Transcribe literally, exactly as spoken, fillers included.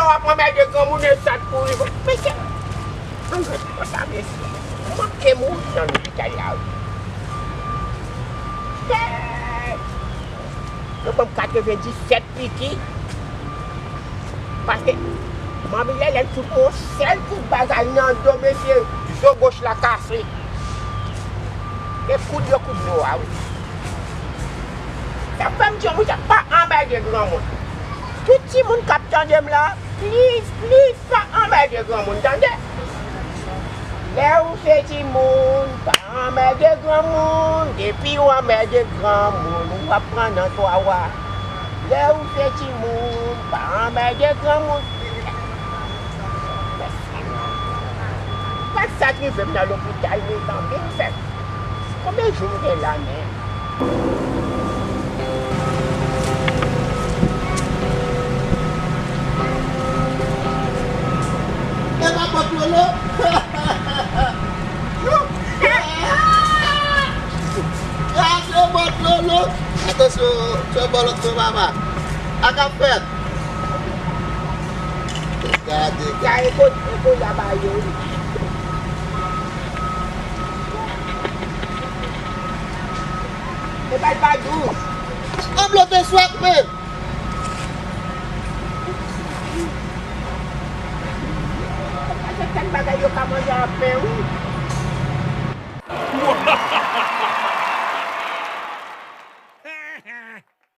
W ap anmède granmoun e sa t kouri. Mesye, ann gad konsa, mesye. Manke mouri nan lopital la, wi. Hey! Yo ban m katrevenndisèt piki. Paske manmi Lèlè fout yon sèl kout bagay nan do, mesye, zo goch la kase. E koud yo koud zo a, wi. Sa fè m di yon moun sa, pa anmède granmoun. Tout timoun k ap tande m la, please, please, pa anmède granmoun, tande? Lè ou se timoun, pa anmède granmoun. Depi w anmède granmoun, w ap pran nan twa wa. Lè ou se timoun, pa anmède granmoun. Gad sa k rive m nan lopital, mezanmi, m fè konbyen jou m gen la menm? E pa bòt Lolo? A, se bòt Lolo. Atansyon, se bòt Lolo, papa. A k ap fèt? Gade, gade. Sa e kot, e kot la ba yo, wi. E pa l pa dous. Ann blote swèt, men. Pase kèk bagay yo ka manje anfen, wi.